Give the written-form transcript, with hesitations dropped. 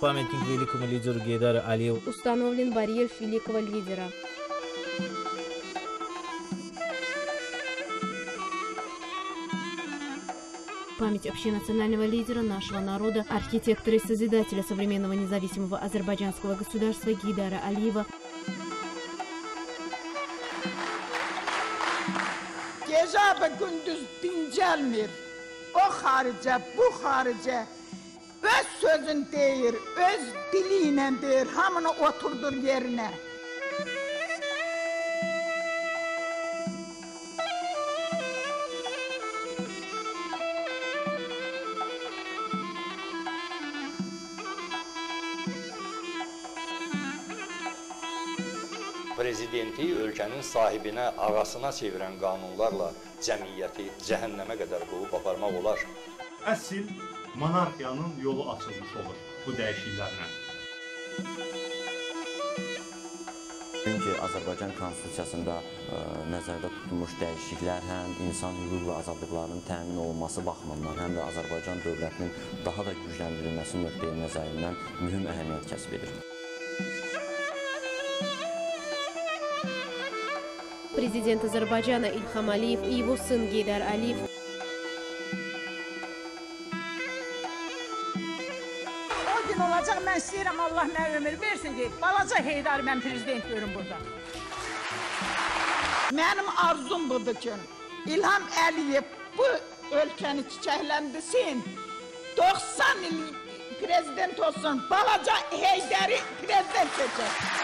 Памятник великому лидеру Гейдару Алиеву. Установлен барельеф великого лидера. Память общенационального лидера нашего народа, архитектора и созидателя современного независимого азербайджанского государства Гейдара Алиева. Gecə və gündüz dincəlmir. O xaricə, bu xaricə. Öz sözün deyir, öz dili ilə deyir, hamını oturdur yerinə. Prezidenti ölkənin sahibinə, ağasına çevirən qanunlarla cəmiyyəti cəhənnəmə qədər qovub aparmaq olar. Əsl monarxiyanın yolu açılmış olur bu dəyişikliklərlə. Çünki Azərbaycan Konstitusiyasında nəzərdə tutulmuş dəyişikliklər həm insan hüquq və azadlıqlarının təmin olunması baxımından, həm də Azərbaycan dövlətinin daha da gücləndirilməsi nöqteyi nəzərindən mühüm əhəmiyyət kəsb edir. Президент Азербайджана Ильхам Алиев и его сын Гейдар Алиев. O gün olacaq, mən istəyirəm Allah mənə ömür versin ki, balaca Heydar mən prezident görüm burada. Mənim arzum budur ki, İlham Əliyev bu ölkəni çiçəkləndirsin, 90 il prezident olsun, balaca Heydari prezident seçer.